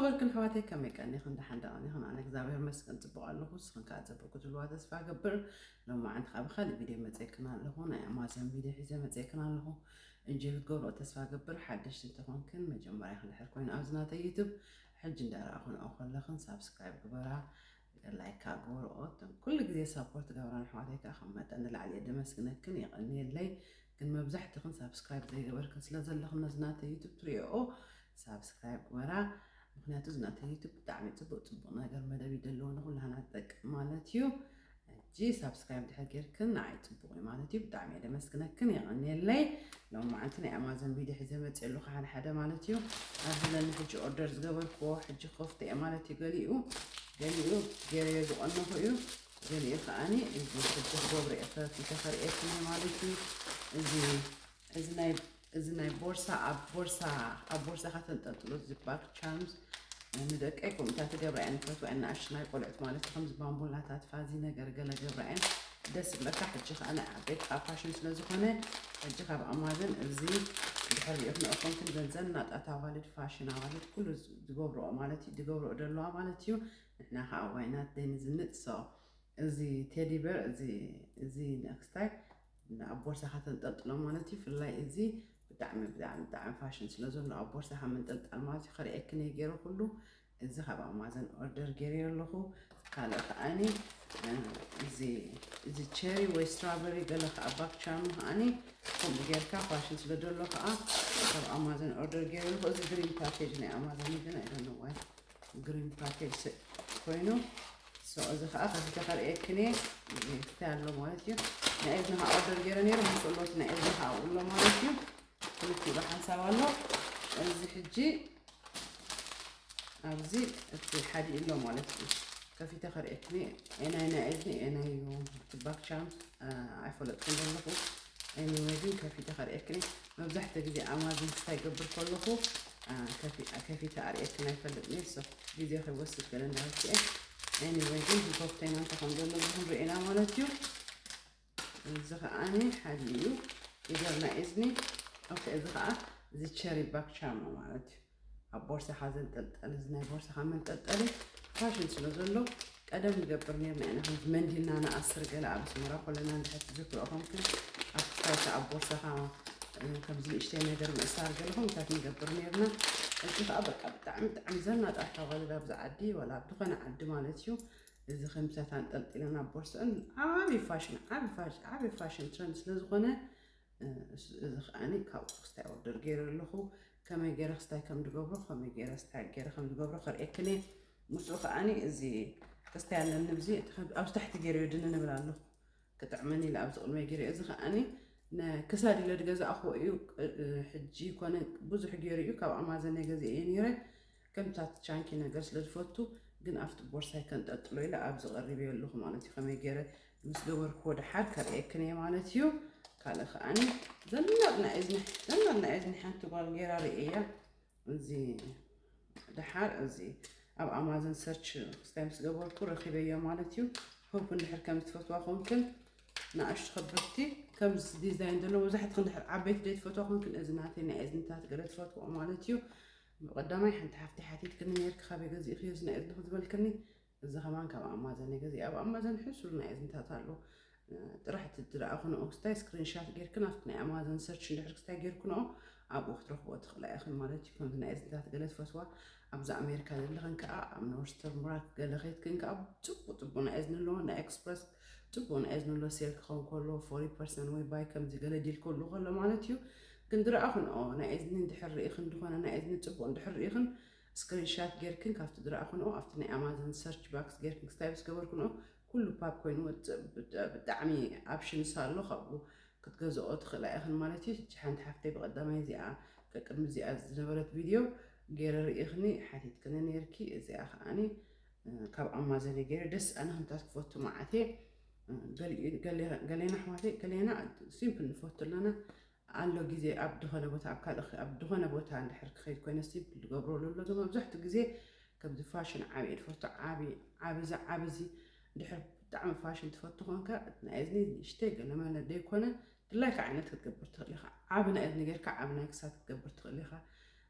ወልክን ኣሕዋተይ፣ ከመይ ቀኒኽን? ደሓን ዶ ቀኒኽን? ኣነ እግዚኣብሔር ይመስገን ጽቡቕ ኣለኹ። ንስኽን ከኣ ጽቡቕ ክትህልዋ ተስፋ እገብር። ሎማዓንቲ ከኣ ብኻልእ ቪድዮ መጺኤክን ኣለኹ። ናይ ኣማዞን ቪድዮ ሒዘ መጺኤክን ኣለኹ። እንጆይ ክትገብርኦ ተስፋ እገብር። ሓደሽቲ እንተኾንክን፣ መጀመርያ ክንድሕር ኮይኑ ኣብዚ ናተይ ዩቱብ ሕጂ እንዳረኣኹንኦ ከለኽን ሳብስክራይብ ግበራ፣ ላይክ ግበርኦ። እቶም ኩሉ ግዜ ሳፖርት ትገብራን ኣሕዋተይ ከኣ ከም መጠን ንላዕሊ እየ ደመስግነክን፣ የቐንየለይ። ግን መብዛሕትኽን ሳብስክራይብ ዘይገበርክን ስለ ዘለኽን ነዚ ናተይ ዩቱብ ትሪኦ ሳብስክራይብ ግበራ። ምኽንያቱ እዚ ናተይ ዩቱብ ብጣዕሚ ጽቡቕ ጽቡቕ ነገር መደብ እዩ ዘለዎ፣ ንኹላህና ዝጠቅም ማለት እዩ። ሕጂ ሳብስክራይብ ድሕር ጌርክን ንዓይ ጽቡቕ እዩ ማለት እዩ። ብጣዕሚ እየ ደመስግነክን፣ የቐንየለይ። ሎማዓንቲ ናይ ኣማዞን ቪድዮ ሒዘ መጽእ ኣለኹ፣ ሓደ ሓደ ማለት እዩ። ኣብዚ ለኒ ሕጂ ኦርደር ዝገበርክዎ ሕጂ ክኸፍቶ እየ ማለት እዩ። ገሊኡ ገሊኡ ገይረዮ ዝቐነኹ እዩ፣ ገሊኡ ከኣኒ እዚ ሕጂ ክገብሮ እየ፣ ከፊተ ከርእየክን እየ ማለት እዩ። እዚ እዚ ናይ እዚ ናይ ቦርሳ፣ ኣብ ቦርሳ ኣብ ቦርሳኻ ተንጠልጥሎ፣ እዚ ባክ ቻርምስ ንደቀይ ከምኡታት ገብራ እየን፣ ንፈትዋ እየን፣ ንኣሽቱ ናይ ቆልዑት ማለት እዩ። ከምዚ ባምቡላታት ፋዚ ነገር ገለ ገብራ እየን፣ ደስ ዝብለካ። ሕጂ ከኣ ናይ ዓበይቲ ኣብ ፋሽን ስለ ዝኾነ፣ ሕጂ ካብ ኣማዘን እዚ ድሕር ሪኢኹም ኢኹም፣ ግን ዘንዘን ናጣት ኣዋልድ፣ ፋሽን ኣዋልድ ኩሉ ዝገብርኦ ማለት እዩ፣ ዝገብርኦ ዘለዋ ማለት እዩ። ንሕና ከኣ ዋይናት ደይ ንዝንጥ። ሶ እዚ ቴዲ ቤር፣ እዚ እዚ ነክስታይ ኣብ ቦርሳኻ ተንጠልጥሎ ማለት እዩ። ፍላይ እዚ ብጣዕሚ ብጣዕሚ ብጣዕሚ ፋሽን ስለ ዘሎ ኣብ ቦርሳኻ ምንጥልጣል ማለት እዩ። ከርእየክን እየ ገይረ ኩሉ። እዚ ካብ ኣማዘን ኦርደር ገይረ ኣለኹ። ካልእ ከኣኒ፣ እ፣ እዚ እዚ ቸሪ ወይ ስትራበሪ ገለ ከኣ ባክ ቻርም ከኣኒ ከምኡ ጌርካ ፋሽን ስለ ዘሎ ከኣ ካብ ኣማዘን ኦርደር ገይረ ኣለኹ። እዚ ግሪን ፓኬጅ ናይ ኣማዘን እዩ፣ ግን I don't know why ግሪን ፓኬጅ ስ-፣ ኮይኑ። ሶ እዚ ከኣ ከፊተ ከርእየክን እየ። እዚ እንታይ ኣሎ ማለት እዩ። ናይ እዝኒ ከኣ ኦርደር ገይረ ነይረ፣ ምስ ጸሎት ናይ እዝኒ ከኣ ኣብኡ ኣሎ ማለት እዩ። ክልቲኡ ብሓንሳብ ኣሎ። እዚ ሕጂ ኣብዚ እቲ ሓዲኡ ኣሎ ማለት እዩ። ከፊተ ከርእየክን እየ። ኤናይ ናይ እዝኒ፣ ኤናይ እዩ። እቲ ባክ ቻርም፣ አ፣ ኣይፈለጥኩን ዘለኹ። ኤኒወይ ግን ከፊተ ከርእየክን እየ። መብዛሕትኡ ግዜ ኣማዞን ክስታይ ገብር ከለኹ፣ አ፣ ከፊ-፣ ከፊተ ኣርእየክን ኣይፈልጥን እየ። ሶ ግዜ ከይወስድ ገለ እንዳበልኩ እየ። ኤኒወይ ግን ሪፖርተይና እንታይ ከም ዘሎ ዝኹን ርኢና ማለት እዩ። እዚ ከኣኒ ሓዲኡ እዩ። ኢደር ናይ እዝኒ። ኦኬ፣ እዚ ከኣ እዚ ቸሪ ባክ ቻርም ማለት እዩ። ኣብ ቦርሳኻ ዘንጠልጠል፣ እዚ ናይ ቦርሳኻ መንጠልጠሊ ፋሽን ስለ ዘሎ፣ ቀደም ንገብር ነርና ኢና። ከምዚ መንዲልና ንኣስር ገለ ኣብ ኣስመራ ከለና እንድሕር ትዝክርኦ ኮንክን፣ ኣብ ክሳድካ ኣብ ቦርሳኻ፣ እ፣ ከምዚ ንእሽተይ ነገር ምእሳር ገለ ከምታት ንገብር ነርና። እዚ ከኣ በቃ ብጣዕሚ፣ ብጣዕሚ ዘናጣ ኣዋልድ ኣብዚ ዓዲ፣ ዋላ ኣብ ዝኾነ ዓዲ ማለት እዩ። እዚ ከምታት ኣንጠልጢለን ኣብ ቦርስአን ዓቢ ፋሽን፣ ዓቢ ፋሽ-፣ ዓቢ ፋሽን ትረንድ ስለ ዝኾነ፣ እ፣ እስ-፣ እዚ ከኣኒ ካብኡ ክስታይ ኦርደር ገይረ ኣለኹ። ከመይ ገይረ ክስታይ ከም ዝገብሮ፣ ከመይ ገይረ ስታይ ገይረ ከም ዝገብሮ ከርእየክን እየ። ምስኡ ከኣኒ እዚ ክስታይ ኣለኒ፣ ብዚ እቲ ከም-፣ ኣብዚ ታሕቲ ገይረዮ ድነ ንብል ኣለኹ። ክጥዕመኒ ኢለ ኣብዚ ቅድመይ ገይረዮ። እዚ ከኣኒ ን-፣ ክሳድ ኢለ ዝገዛእክዎ እዩ። እ፣ እ፣ ሕጂ ኮነ ብዙሕ ገይሩ እዩ። ካብ ኣማዘን እየ ገዚኤዮ ነይረ። ከምታት ቻንኪ ነገር ስለ ዝፈቱ፣ ግን ኣብቲ ቦርሳይ ከንጠልጥሎ ኢለ ኣብዚ ቀሪበዮ ኣለኹ ማለት እዩ። ከመይ ገይረ ምስ ገበርክዎ ደሓር ከርእየክን እየ ማለት እዩ። ካልእ ከኣኒ ዘናጥ ናይ እዝኒ፣ ዘናጥ ናይ እዝኒ ሓንቲ ጓል ገይራ ርእየያ። እዚ ደሓር እዚ ኣብ ኣማዞን ሰርች ክስታይ ምስ ገበርኩ ረኺበዮ ማለት እዩ። ሆፕ እንድሕር ከም ትፈትዋ ኮንክን ንኣሽቱ ከበድቲ ከምዚ ዲዛይን ዘለዎ መብዛሕትኽን እንድሕር ዓበይቲ ደይ ትፈትዋ ኮንክን እዚ ናተይ ናይ እዝንታት ገለ ትፈትዎ ማለት እዩ። ብቐዳማይ ሓንቲ ሓፍቲ ሓቲትክኒ ነይርኪ፣ ካበይ ገዚእኽዮ እዚ ናይ እዝንኺ ዝበልክኒ፣ እዚ ከማን ካብ ኣማዘን እየ ገዚአ። ኣብ ኣማዘን ሕሱር ናይ እዝንታት ኣሎ። እ፣ ጥራሕ እቲ ዝረኣኹንኦ ክስታይ ስክሪንሻት ጌርክን ኣብቲ ናይ ኣማዘን ሰርች እንድሕር ክስታይ ጌርክንኦ ኣብኡ ክትረኽብኦ ትኽእላ ኢኽን ማለት እዩ። ከምዚ ናይ እዝንታት ገለ ትፈትዋ ኣብዚ ኣሜሪካ ዘለኽን ከኣ ኣብ ኖርስተርን ራክ ገለ ኸይድክን ከኣ ጽቡቕ ጽቡቕ ናይ እዝኒ ኣለዎ። ናይ ኤክስፕረስ ጽቡቕ ናይ እዝኒ ኣሎ። ሴል ክኸውን ከሎ ፎርቲ ፐርሰንት ወይ ባይ ከምዚ ገለ ዲል ከሉ ከሎ ማለት እዩ። ግን ዝረኣኹንኦ ናይ እዝኒ እንድሕር ርኢኽን፣ ዝኾነ ናይ እዝኒ ጽቡቕ እንድሕር ርኢኽን ስክሪንሻት ጌርክን ካብቲ ዝረኣኹንኦ ኣብቲ ናይ ኣማዞን ሰርች ባክስ ጌርክን ክስታይ ምስ ገበርክንኦ ኩሉ ፓፕ ኮይኑ ወጽእ ብጣ-፣ ብጣዕሚ ኦፕሽንስ ኣሎ፣ ካብኡ ክትገዝኦ ትኽእላ ኢኽን ማለት እዩ። ሕጂ ሓንቲ ሓፍተይ ብቐዳማይ እዚኣ፣ ቀቅድሚ እዚኣ ዝነበረት ቪድዮ ገይረ ርኢኽኒ ሓቲትክኒ ነይርኪ። እዚኣ ከኣኒ፣ እ፣ ካብ ኣማዘን እየ ገይረ። ደስ ኣነ ከምታት ክፈቱ መዓት እየ። እ፣ ገሊኡ-፣ ገሌ-፣ ገሌና ኣሕዋተይ፣ ገሌና ሲምፕል ንፈቱ ኣለና። ኣሎ ግዜ ኣብ ድኾነ ቦታ፣ ኣብ ካልእ ኽ-፣ ኣብ ድኾነ ቦታ እንድሕር ክኸይድ ኮይነ ሲምፕል ዝገብሮ ኣሎ። ግን መብዛሕትኡ ግዜ ከምዚ ፋሽን ዓቢ እየ ዝፈቱ። ዓቢ፣ ዓቢ፣ እዚ ዓቢ እዚ እንድሕር ብጣዕሚ ፋሽን ትፈቱ ኮንካ፣ ናይ እዝኒ ንእሽተይ ገለመለ ዘይኮነ፣ ድላይካ ዓይነት ክትገብር ትኽእል ኢኻ። ዓቢ ናይ እዝኒ ጌርካ፣ ዓቢ ናይ ክሳድ ክትገብር ትኽእል ኢኻ።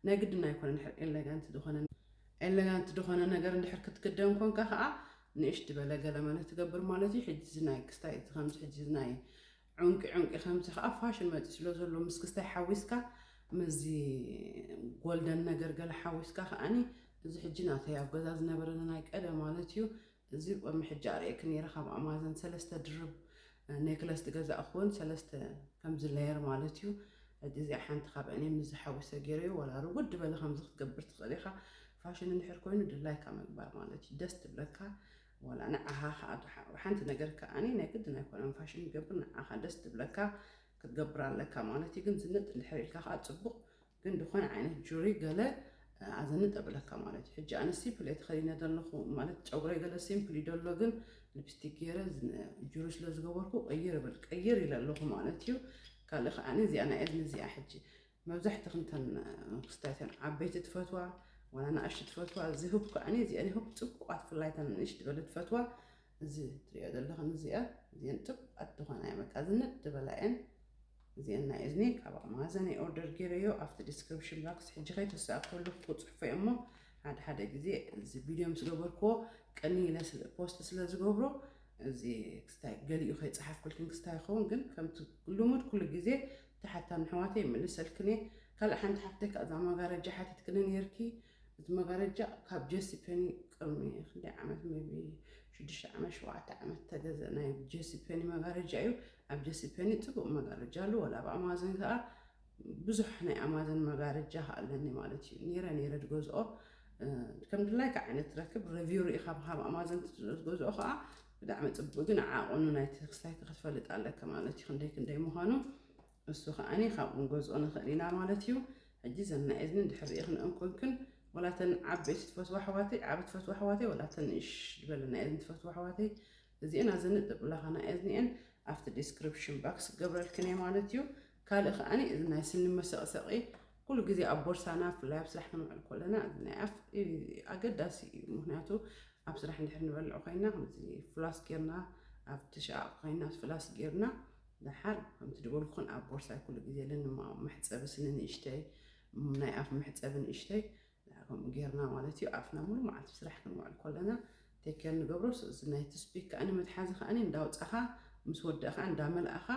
ናይ ግድን ኣይኮነን፣ እንድሕር ኤለጋንት ዝኾነ ኤለጋንት ዝኾነ ነገር እንድሕር ክትክደን ኮንካ ከዓ ንእሽ ዝበለ ገለ መለ ትገብር ማለት እዩ። ሕጂ እዚ ናይ ክስታይ እዚ ከምዚ ሕጂ እዚ ናይ ዕንቂ ዕንቂ ከምዚ ከዓ ፋሽን መፂ ስለ ዘሎ ምስ ክስታይ ሓዊስካ ምስዚ ጎልደን ነገር ገለ ሓዊስካ ከዓኒ እዚ ሕጂ ናተይ ኣብ ገዛ ዝነበረኒ ናይ ቀደም ማለት እዩ። እዚ ቅድሚ ሕጂ ኣርእየክ ነይረ ካብ ኣማዘን ሰለስተ ድርብ ኔክለስ ትገዛእ ክውን ሰለስተ ከምዚ ሌየር ማለት እዩ። ሕጂ እዚኣ ሓንቲ ካብአን ምስ ዝሓዊሰ ገይረዮ ዋላ ርጉድ ዝበለ ከምዚ ክትገብር ትኽእል ኢኻ። ፋሽን እንድሕር ኮይኑ ድላይካ ምግባር ማለት እዩ። ደስ ትብለካ ዋላ ንዓኻ ከዓ ሓንቲ ነገር ከዓኒ ናይ ግድን ኣይኮነን ፋሽን ይገብር ንዓኻ ደስ ትብለካ ክትገብር ኣለካ ማለት እዩ። ግን ዝንጥ እንድሕር ኢልካ ከዓ ፅቡቅ ግን ዝኾነ ዓይነት ጁሪ ገለ ኣዘንጥ ኣብለካ ማለት እዩ። ሕጂ ኣነ ሲምፕል እየ ተኸዲነ ዘለኹ ማለት ጨጉረይ ገለ ሲምፕል እዩ ዘሎ ግን ሊፕስቲክ ገይረ ጁሪ ስለ ዝገበርኩ ቀይር ብል ቀይር ኢለ ኣለኹ ማለት እዩ። ካልእ ከዓኒ እዚኣ ናይ እዝኒ እዚኣ ሕጂ መብዛሕቲ ክንተን ክስታይተን ዓበይቲ ትፈትዋ ዋላ ንኣሽቱ ትፈትዋ እዚ ህብ ከዓኒ እዚኣን ህብ ፅቡቃት ፍላይተን ንእሽ ዝበለ ትፈትዋ እዚ ትሪኦ ዘለኽን እዚኣ እዚአን ጥብቃት ዝኾና እየ በቃ ዝንጥ ዝበላ እየን። እዚአን ናይ እዝኒ ካብ ኣማዘን ኦርደር ገይረዮ ኣብቲ ዲስክሪፕሽን ባክስ ሕጂ ከይተሰኣከሉ ክፅሕፎ እየ እሞ ሓደ ሓደ ግዜ እዚ ቪድዮ ምስ ገበርክዎ ቀኒ ኢለ ፖስት ስለ ዝገብሮ እዚ ክስታይ ገሊኡ ከይፀሓፍኩልክን ክስታይ ይኸውን ግን ከምቲ ልሙድ ኩሉ ግዜ ተሓታን ኣሕዋተይ ይምልሰልክን እየ። ካልእ ሓንቲ ሓፍተይ ከዓ እዛ መጋረጃ ሓቲትክኒ ነይርኪ እቲ መጋረጃ ካብ ጀሲ ፔኒ ቅድሚ ክንደይ ዓመት maybe ሽዱሽተ ዓመት ሸውዓተ ዓመት ተገዘ ናይ ጀሲ ፔኒ መጋረጃ እዩ። ኣብ ጀሲ ፔኒ ፅቡቅ መጋረጃ ኣሉ ወላ ኣብ ኣማዘን ከዓ ብዙሕ ናይ ኣማዘን መጋረጃ ኣለኒ ማለት እዩ። ነይረ ነይረ ዝገዝኦ ከም ድላይካ ዓይነት ትረክብ ሪቪው ርኢኻ ካብ ኣማዘን ዝገዝኦ ከዓ ብጣዕሚ ፅቡቅ ግን ዓቐኑ ናይ ተክስታይካ ክትፈልጥ ኣለካ ማለት እዩ ክንደይ ክንደይ ምዃኑ እሱ ከዓኒ ካብኡ ንገዝኦ ንኽእል ኢና ማለት እዩ። ሕጂ ዘና እዝኒ እንድሕር ርኢኽንአን ኮንክን ወላተን ዓበይቲ ትፈትዋ ኣሕዋተይ ዓብ ትፈትዋ ኣሕዋተይ ወላተን ንእሽ ዝበለ ናይ እዝኒ ትፈትዋ ኣሕዋተይ እዚአን ኣዘንጥ ብላኻ ናይ እዝኒአን ኣብቲ ዲስክሪፕሽን ባክስ ክገብረልክን እየ ማለት እዩ። ካልእ ከዓኒ እዚ ናይ ስኒ መሰቕሰቒ ኩሉ ግዜ ኣብ ቦርሳና ብፍላይ ኣብ ስራሕ ክንውዕል ከለና እዚ ናይ ኣፍ ኣገዳሲ እዩ። ምክንያቱ ኣብ ስራሕ እንድሕር ንበልዕ ኮይና ከምዚ ፍላስ ጌርና ኣብ ተሸቃቂ ኮይና ፍላስ ጌርና ደሓር ከምቲ ዝበልኩን ኣብ ቦርሳይ ኩሉ ግዜ ኣለኒ መሕፀቢ ስኒ ንእሽተይ ናይ ኣፍ መሕፀቢ ንእሽተይ ከምኡ ጌርና ማለት እዩ ኣፍና ሙሉ መዓልቲ ስራሕ ክንውዕል ከለና ቴኬር ንገብሮ እዚ ናይ ትስፒክ ከዓኒ መትሓዚ ከዓኒ እንዳውፃኻ ምስ ወደእኻ እንዳመልኣኻ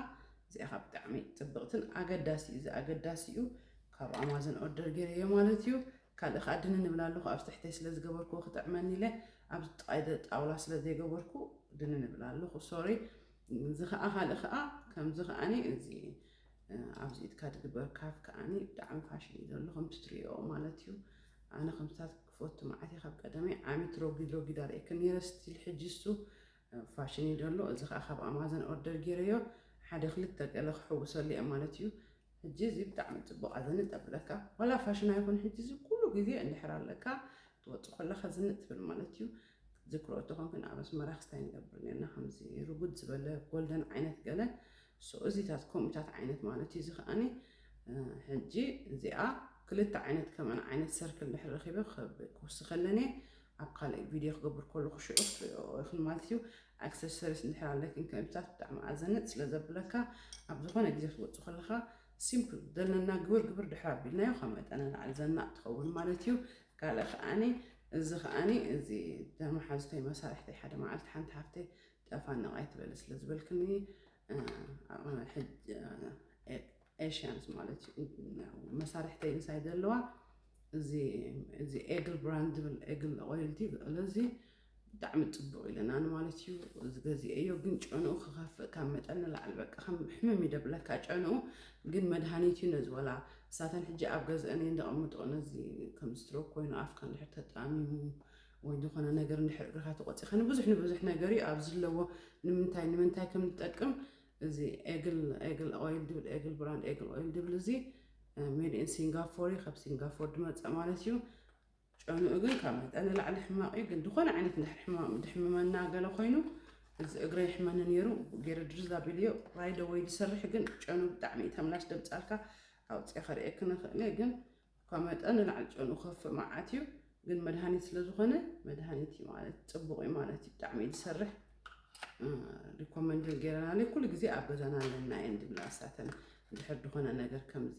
እዚኣ ብጣዕሚ ፅብቕትን ኣገዳሲ እዚ ኣገዳሲ እዩ። ካብ ኣማዘን ኦርደር ገይረዮ ማለት እዩ። ካልእ ከዓ ድንን እብል ኣለኹ ኣብ ትሕተይ ስለ ዝገበርኩ ክጥዕመኒ ኢለ ኣብ ጥቃይ ጣውላ ስለ ዘይገበርኩ ድንን እብል ኣለኹ ሶሪ። እዚ ከዓ ካልእ ከዓ ከምዚ ከዓኒ እዚ ኣብዚ ኢድካ ዝግበር ካፍ ከዓኒ ብጣዕሚ ፋሽን እዩ ዘሎ ከምቲ ትሪኦ ማለት እዩ። ኣነ ከምስታት ክፈቱ መዓት ካብ ቀደመይ ዓሚት ሮጊድ ሮጊድ ኣርእየክን ነይረ ስቲል ሕጂ እሱ ፋሽን እዩ ዘሎ። እዚ ከዓ ካብ ኣማዘን ኦርደር ገይረዮ ሓደ ክልተ ገለ ክሕውሰሉ እየ ማለት እዩ። ሕጂ እዚ ብጣዕሚ ፅቡቅ ኣዘንጥ ኣብለካ ዋላ ፋሽን ኣይኮን ሕጂ እዚ ኩሉ ግዜ እንድሕር ኣለካ ትወፅእ ከለካ ዝንጥ ትብል ማለት እዩ። ክትዝክሮ እተኾንክን ኣብ ኣስመራ ክስታይ ንገብር ነርና ከምዚ ርጉድ ዝበለ ጎልደን ዓይነት ገለ እዚታት ከምኡታት ዓይነት ማለት እዩ። እዚ ከዓኒ ሕጂ እዚኣ ክልተ ዓይነት ከመን ዓይነት ሰርክል ድሕር ረኪበ ክውስኸለኒ ኣብ ካልእ ቪድዮ ክገብር ከለኩ ሽዑ ክትሪኦ ኢኽን ማለት እዩ። ኣክሰሰሪስ እንድሕር ኣለክን ከምታት ብጣዕሚ ኣዘንጥ ስለ ዘብለካ ኣብ ዝኾነ ግዜ ክትወፁ ከለካ ሲምፕል ዘለና ግብር ግብር ድሕር ኣቢልናዮ ካብ መጠን ንላዕሊ ዘናቕ ትኸውን ማለት እዩ። ካልእ ከዓኒ እዚ ከዓኒ እዚ ተመሓዝተይ መሳርሕተይ ሓደ መዓልቲ ሓንቲ ሓፍተይ ጠፋ ነቕ ኣይትበሊ ስለ ዝበልክኒ ኤሽያንስ ማለት እዩ መሳርሕተይ ምሳይ ዘለዋ እዚ ኤግል ብራንድ ዝብል ኤግል ኦይል እዚ ብጣዕሚ ፅቡቅ ኢለና ማለት እዩ። እዚ ገዚኤዮ ግን ጨንኡ ክኸፍእ ካብ መጠን ንላዕሊ በቃ ከም ሕምም ይደብለካ ጨንኡ ግን መድሃኒት እዩ ነዚ ወላ እሳተን ሕጂ ኣብ ገዝአን እየን ዘቐምጥኦ ነዚ ከም ስትሮክ ኮይኑ ኣፍካ እንድሕር ተጣሚሙ ወይ ዝኾነ ነገር እንድሕር እግርካ ተቆፂኻ ንብዙሕ ንብዙሕ ነገር እዩ ኣብ ዘለዎ ንምንታይ ንምንታይ ከም ዝጠቅም እዚ ኤግል ኤግል ኦይል ድብል ኤግል ብራንድ ኤግል ኦይል ድብል እዚ ሜድ ኢን ሲንጋፎር እዩ ካብ ሲንጋፎር ድመፀ ማለት እዩ። ጨንኡ ግን ካብ መጠን ንላዕሊ ሕማቕ እዩ ግን ዝኾነ ዓይነት እንድሕር ሕማቕ ድሕምመና ገለ ኮይኑ እዚ እግረ ይሕመኒ ነይሩ ገይረ ድርዝ ኣቢልዮ ራይደ ወይ ዝሰርሕ ግን ጨኑ ብጣዕሚ እዩ ተምላሽ ደምፃልካ ኣውፅአ ከርእየክ ንኽእል እየ ግን ካብ መጠን ንላዕሊ ጨኑ ከፍእ መዓት እዩ ግን መድሃኒት ስለ ዝኾነ መድሃኒት እዩ ማለት ፅቡቕ እዩ ማለት እዩ ብጣዕሚ እዩ ዝሰርሕ ሪኮመንድ ገይረናለይ ኩሉ ግዜ ኣብ ገዛና ኣለና እየን ድብላ እሳተን እንድሕር ዝኾነ ነገር ከምዚ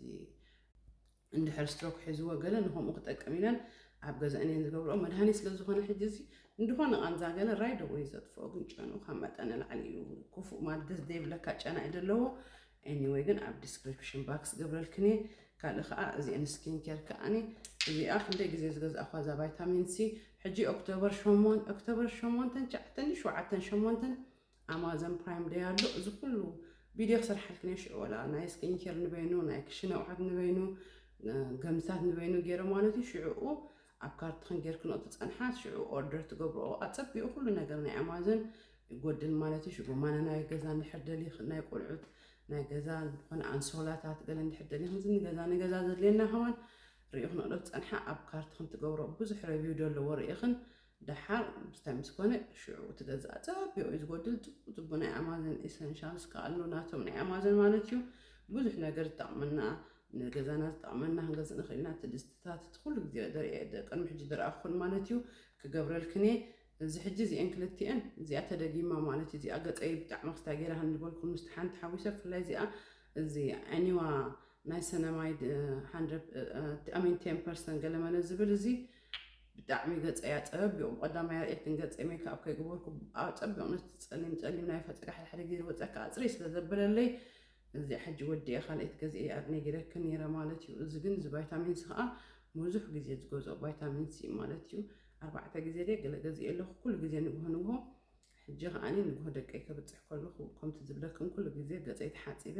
እንድሕር ስትሮክ ሒዝዎ ገለ ንከምኡ ክጠቅም ኢለን ኣብ ገዛእን እየን ዝገብርኦ። መድሃኒት ስለ ዝኾነ ሕጂ እዚ እንድኾነ ቃንዛ ገለ right away ዘጥፍኦ፣ ግን ጨንኡ ካብ መጠን ንላዕሊ እዩ ክፉእ፣ ማለት ደስ ዘይብለካ ጨና እዩ ዘለዎ። Anyway ግን ኣብ description box ገብረልክን እየ። ካልእ ከዓ እዚአን skin care ከዓኒ እዚኣ ክንደይ ግዜ ዝገዛእኳ እዛ ቫይታሚን ሲ፣ ሕጂ ኦክቶበር ሸሞን ኦክቶበር ሸሞንተን ትሽዓተን ሸውዓተን ሸሞንተን ኣማዞን ፕራይም ደይ ኣሎ። እዚ ኩሉ ቪድዮ ክሰርሓልክን እየ ሽዑ፣ ወላ ናይ skin care ንበይኑ፣ ናይ ክሽነ ኣቑሑት ንበይኑ፣ ገምታት ንበይኑ ገይረ ማለት እዩ። ሽዕኡ ኣብ ካርትኽን ጌርክንኦ ትጸንሓ፣ ሽዑ ኦርደር ትገብርኦ። ኣጸቢቑ ኩሉ ነገር ናይ ኣማዞን ይጎድል ማለት እዩ። ሽጎማነ ናይ ገዛ እንድሕር ደሊኽ፣ ናይ ቆልዑት ናይ ገዛ ዝኾነ ኣንሶላታት ገለ እንድሕር ደሊኽን፣ እዚ ንገዛ ንገዛ ዘድልየና ከማን ርኢኽን ዶ ትጸንሓ፣ ኣብ ካርትኽን ትገብሮ ብዙሕ ረቪው ዶ ኣለዎ ርኢኽን፣ ደሓር ምስታይ ምስ ኮነ ሽዑ ትገዝኣ። ጸቢቑ እዩ ዝጎድል። ጽቡቅ ጽቡቅ ናይ ኣማዞን ኤሰንሻልስ ከኣሉ ናቶም ናይ ኣማዞን ማለት እዩ። ብዙሕ ነገር ዝጠቕመና፣ ንገዛና ዝጠቕመና ክንገዝእ ንኽእል ኢና። እቲ ድስትታት፣ እቲ ኩሉ ግዜ ደሪአ፣ ደ-፣ ቅድሚ ሕጂ ደረኣኹን ማለት እዩ። ክገብረልክን እየ። እዚ ሕጂ እዚአን ክልቲአን፣ እዚኣ ተደጊማ ማለት እዩ። እዚኣ ገጸይ ብጣዕሚ ክስታይ ገይራ ከም ዝበልኩ ምስቲ ሓንቲ ሓዊሰ፣ ብፍላይ እዚኣ፣ እዚ ዕኒዋ ናይ ሰነማይድ፣ እ፣ ሃንድረድ፣ እ፣ እ፣ ኣሚን ቴን ፐርሰንት ገለመለ ዝብል እዚ ብጣዕሚ ገጸይ ኣጸቢቑ፣ ቀዳማይ ኣርእየክን ገጸይ ሜክኣፕ ከይገበርኩ ኣጸቢቑ ነቲ ጸሊም ጸሊም ናይ ፈጸጋ ሓደ ሓደ ግዜ ዝወጸካ ኣጽሪ ስለ ዘበለለይ፣ እዚ ሕጂ ወዲኤ ካልኣይቲ ገዚኤ ኣድ ነጊረክን ነይረ ማለት እዩ። እዚ ግን እዚ ቫይታሚን ሲ ከኣ ብዙሕ ግዜ ዝገዝኦ ቫይታሚን ሲ ማለት እዩ። ኣርባዕተ ግዜ ድየ ገለ ገዚኤ ኣለኹ፣ ኩሉ ግዜ ንግሆ ንግሆ። ሕጂ ከኣኒ ንግሆ ደቀይ ከብጽሕ ከለኹ ከምቲ ዝብለክን ኩሉ ግዜ ገጸይ ተሓጺበ፣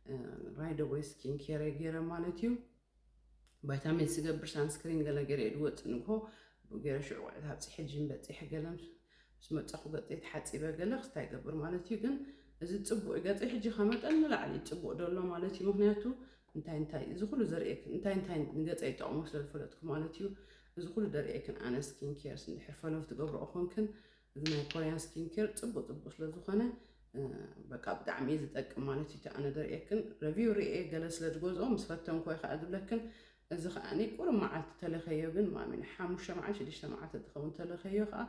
እ፣ right away ስኪን ኬር ገይረ ማለት እዩ። ቫይታሚን ሲ ገብር ሳንስክሪን ገለ ገይረ እየ ዝወጽእ ንግሆ። ገይረ ሽዑ ውዕል ኣብጺሐ ጂም በጺሐ ገለ ምስ መጻኹ ገጸይ ተሓጺበ ገለ ክስታይ ገብር ማለት እዩ። ግን እዚ ጽቡቕ እዩ። ገጸይ ሕጂ ካብ መጠን ንላዕሊ ጽቡቕ ደሎ ማለት እዩ። ምኽንያቱ እንታይ እንታይ፣ እዚ ኩሉ ዘርእየክ እንታይ እንታይ ንገጸይ ይጠቕሞ ስለ ዝፈለጥኩ ማለት እዩ። እዚ ኩሉ ደርእየክን ኣነ ስኪን ኬርስ እንድሕር ፈለው ትገብርኦ ኮንክን፣ እዚ ናይ ኮርያን ስኪን ኬር ጽቡቕ ጽቡቕ ስለ ዝኾነ፣ እ፣ በቃ ብጣዕሚ እዩ ዝጠቅም ማለት እዩ። እቲ ኣነ ደርእየክን ረቪው ርእየ ገለ ስለ ዝገዝኦ ምስ ፈተንኮ እየ ከዓ ዝብለክን። እዚ ከዓኒ ቁሩብ መዓልቲ ተለኸዮ ግን ማሚን ሓሙሽተ መዓልቲ ሽዱሽተ መዓልቲ ዝኸውን ተለኸዮ ከዓ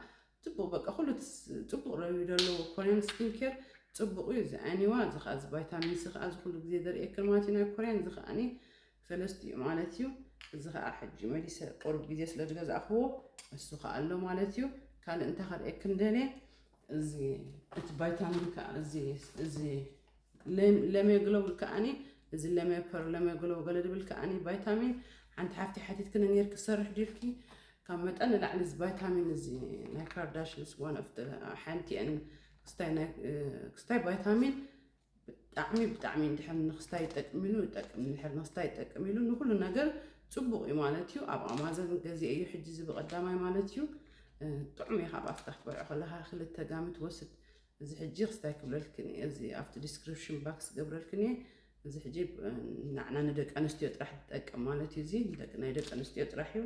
ጽቡቕ በቃ ኩሉ ትስ-፣ ጽቡቕ ረቪው ዘለዎ ኮርያን ስኪን ኬር ጽቡቕ እዩ። እዚ ኣኒዋ፣ እዚ ከዓ እዚ ቫይታሚን ሲ ከዓ እዚ ኩሉ ግዜ ደርእየክን ማለት እዩ ናይ ኮርያን። እዚ ከዓኒ ሰለስቲኡ ማለት እዩ። እዚ ከዓ ሕጂ መሊሰ ቁሩብ ግዜ ስለ ዝገዛእኽዎ እሱ ከዓ ኣሎ ማለት እዩ። ካልእ እንታይ ከርእየክን ደልየ፣ እዚ እቲ ቫይታሚን ከዓ እዚ፣ እዚ ለም-፣ ለሜግሎ ብል ከዓኒ፣ እዚ ለሜፐር ለሜግሎ ገለ ድብል ከዓኒ ቫይታሚን ሓንቲ ሓፍቲ ሓቲትክኒ ነይርኪ ክሰርሕ ዲልኪ፣ ካብ መጠን ንላዕሊ እዚ ቫይታሚን እዚ ናይ ካርዳሽንስ ዋን ኦፍ ሓንቲአን ክስታይ ናይ፣ እ፣ ክስታይ ቫይታሚን ብጣዕሚ ብጣዕሚ እንድሕር ንክስታይ ይጠቅም ኢሉ ይጠቅም፣ እንድሕር ንክስታይ ይጠቅም ኢሉ ንኩሉ ነገር ጽቡቕ እዩ ማለት እዩ። ኣብ ኣማዞን ገዚአ እዩ ሕጂ እዚ ብቐዳማይ ማለት እዩ። እ፣ ጥዑም እዩ። ካብ ኣፍካ ክትበልዖ ከለካ ክልተ ጋሚ ትወስድ። እዚ ሕጂ ክስታይ ክብለልክን እየ። እዚ ኣብቲ ዲስክሪፕሽን ባክስ ገብረልክን እየ። እዚ ሕጂ፣ እ፣ ንዓና ንደቂ ኣንስትዮ ጥራሕ ዝጠቅም ማለት እዩ። እዚ ንደቂ፣ ናይ ደቂ ኣንስትዮ ጥራሕ እዩ።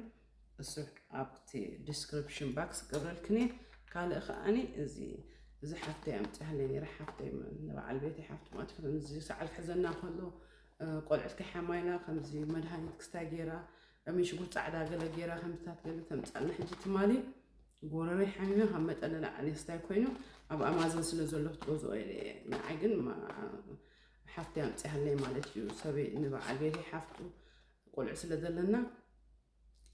እሱ ኣብቲ ዲስክሪፕሽን ባክስ ገብረልክን እየ። ካልእ ከዓኒ እዚ፣ እዚ ሓፍተይ ኣምፅኣለይ ነይራ። ሓፍተይ ም-፣ ንበዓል ቤተይ ሓፍቲ ማለት ከም እዚ ሰዓል ክሕዘና ከሎ፣ እ፣ ቆልዕት ከሓማ ኢላ ከምዚ መድሃኒት ክስታይ ገይራ፣ እሚ ሽጉር ጻዕዳ ገለ ገይራ ከምታት ገለ ተምጻልና። ሕጂ ትማሊ ጎረረይ ሓሚመ ካብ መጠን ንላዕሊ ክስታይ ኮይኑ ኣብ ኣማዞን ስለ ዘሎ ክትገዝኦ ኢለ እየ። ንዓይ ግን ማ-፣ ሓፍተይ ኣምፅኣለይ ማለት እዩ። ሰበይ ንበዓል ቤተይ ሓፍቱ ቆልዑ ስለ ዘለና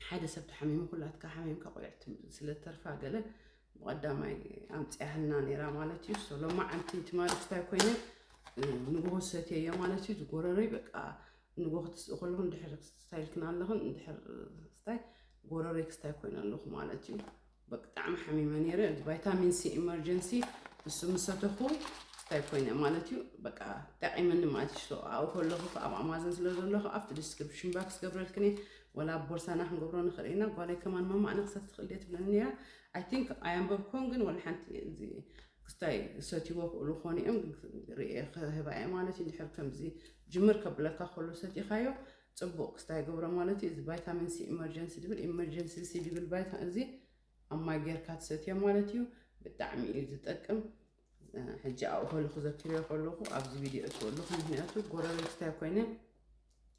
ሓደ ሰብ ተሓሚሙ ኩላትካ ሓሚምካ ቆልዑ ትም-፣ ስለ ተርፋ ገለ ብቐዳማይ ኣምፅኣልና ነይራ ማለት እዩ። ሶ ሎማዓንቲ ትማሊ ክስታይ ኮይነ፣ እ፣ ንግሆ ሰትየዮ ማለት እዩ። ዝጎረረይ በቃ ንግሆ ክትስእ ከለኹ እንድሕር ስታይልክን ኣለኽን እንድሕር ስታይ ጎረረይ ክስታይ ኮይነ ኣለኹ ማለት እዩ። ብጣዕሚ ሓሚመ ነይረ። ቫይታሚን ሲ ኢመርጀንሲ እሱ ምስ ሰተኹ እንታይ ኮይነ ማለት እዩ። በቃ ጠቂመኒ ማለት እዩ። So ኣብኡ ከለኹ ኣብ ኣማዞን ስለ ዘለኹ ኣብቲ ዲስክሪፕሽን ባክስ ገብረልክን እየ። ወላ ኣብ ቦርሳና ክንገብሮ ንኽእል ኢና። ጓለይ ከማን ማማ ኣነ ክሰቲ ትኽእል ድየ ትብለኒ ነይራ። I think ኣየንበብኩን ግን ወላ ሓንቲ እዚ ክስታይ ሰትይዎ ክእሉ ክኾኑ እዮም። ርእየ ክህባ እየ ማለት እዩ። እንድሕር ከምዚ ጅምር ከብለካ ከሎ ሰቲኻዮ ጽቡቕ ክስታይ ገብሮ ማለት እዩ። እዚ ቫይታሚን ሲ ኢመርጀንሲ ዝብል ኢመርጀንሲ ሲ ዝብል ቫይታ-፣ እዚ ኣብ ማይ ጌርካ ትሰትዮ ማለት እዩ። ብጣዕሚ እዩ ዝጠቅም። እ፣ ሕጂ ኣብኡ ከለኹ ዘኪረዮ ከለኹ ኣብዚ ቪድዮ እትወለኹ፣ ምኽንያቱ ጎረቤት ክስታይ ኮይነ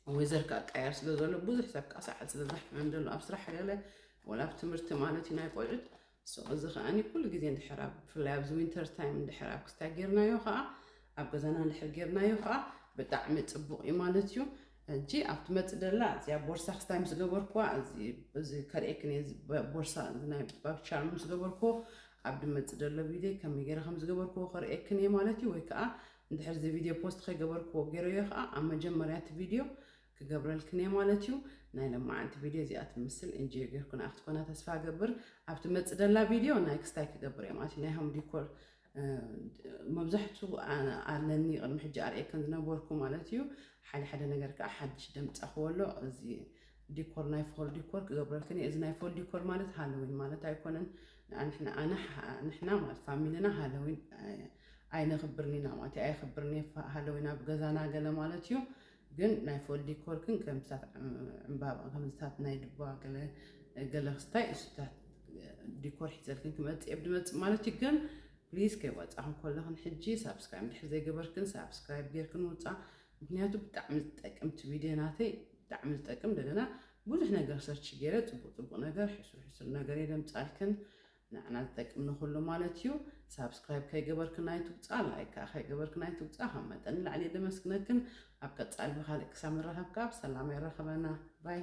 ወይዘር ክቃየር ስለ ዘሎ ብዙሕ ሰብ ከዓ ሰዓት ስለ ዘሕምም ዘሎ ኣብ ስራሕ ገለ ወላ ኣብ ትምህርቲ ማለት እዩ ናይ ቆልዑት። So እዚ ከዓኒ ኩሉ ግዜ እንድሕር ኣብ፣ ብፍላይ ኣብዚ ዊንተር ታይም እንድሕር ኣብ ክስታይ ጌርናዮ ከዓ፣ ኣብ ገዛና እንድሕር ጌርናዮ ከዓ ብጣዕሚ ጽቡቕ እዩ ማለት እዩ። ሕጂ ኣብቲ መጽእ ደላ እዚኣ ቦርሳ ክስታይ ምስ ገበርኩዋ፣ እዚ ከርእየክን እየ። እዚ ቦርሳ ናይ ባብ ቻርም ምስ ገበርኩዎ፣ ኣብ ድመጽእ ደሎ ቪድዮ ከመይ ገይረ ከም ዝገበርኩዎ ከርእየክን እየ ማለት እዩ። ወይ ከዓ እንድሕር እዚ ቪድዮ ፖስት ከይገበርኩዎ ገይረዮ ከዓ ኣብ መጀመርያ እቲ ቪድዮ ክገብረልክን እየ ማለት እዩ። ናይ ለማዓንቲ ቪድዮ እዚኣ ትምስል እንጂ ገይርኩን ኣክትኮና ተስፋ ገብር። ኣብቲ መጽእ ደላ ቪድዮ ናይ ክስታይ ክገብር እየ ማለት እዩ። ናይ ሆም ዲኮር መብዛሕቱ ኣለኒ ቅድሚ ሕጂ ኣርእየክን ዝነበርኩ ማለት እዩ። ሓደ ሓደ ነገር ከዓ ሓድሽ ደምፃ ክወሎ እዚ ዲኮር ናይ ፎል ዲኮር ክገብረልክን እየ። እዚ ናይ ፎል ዲኮር ማለት ሃሎዊን ማለት ኣይኮነን። ንሕና ማለት ፋሚሊና ሃሎዊን ኣይነኽብርን ኢና ማለት እዩ። ኣይኽብርን እየ ሃሎዊን ኣብ ገዛና ገለ ማለት እዩ። ግን ናይ ፎል ዲኮር ግን ከምታት ዕምባባ ከምዝታት ናይ ድባ ገለ ገለ ክስታይ እሱታት ዲኮር ሒዘልክን ክመፅእ እየ ብድመፅእ ማለት እዩ። ግን ፕሊዝ ከይወፃኹም ከለኽን ሕጂ ሳብስክራይብ እንድሕር ዘይገበርክን ሳብስክራይብ ጌርክን ውፃ። ምክንያቱ ብጣዕሚ ዝጠቅም እቲ ቪድዮ ናተይ ብጣዕሚ ዝጠቅም እንደገና ብዙሕ ነገር ሰርች ገይረ ፅቡቅ ፅቡቅ ነገር ሕሱር ሕሱር ነገር እየ ደምፃልክን ንዓና ዝጠቅም ንኩሉ ማለት እዩ። ሳብስክራይብ ከይገበርክን ኣይትውፃ፣ ላይክ ከዓ ከይገበርክን ኣይትውፃ። ካብ መጠን ንላዕሊ እየ ደመስግነክን። ኣብ ቀፃሊ ብካልእ ክሳብ ንራኸብ ከዓ ብሰላም የራኸበና። ባይ።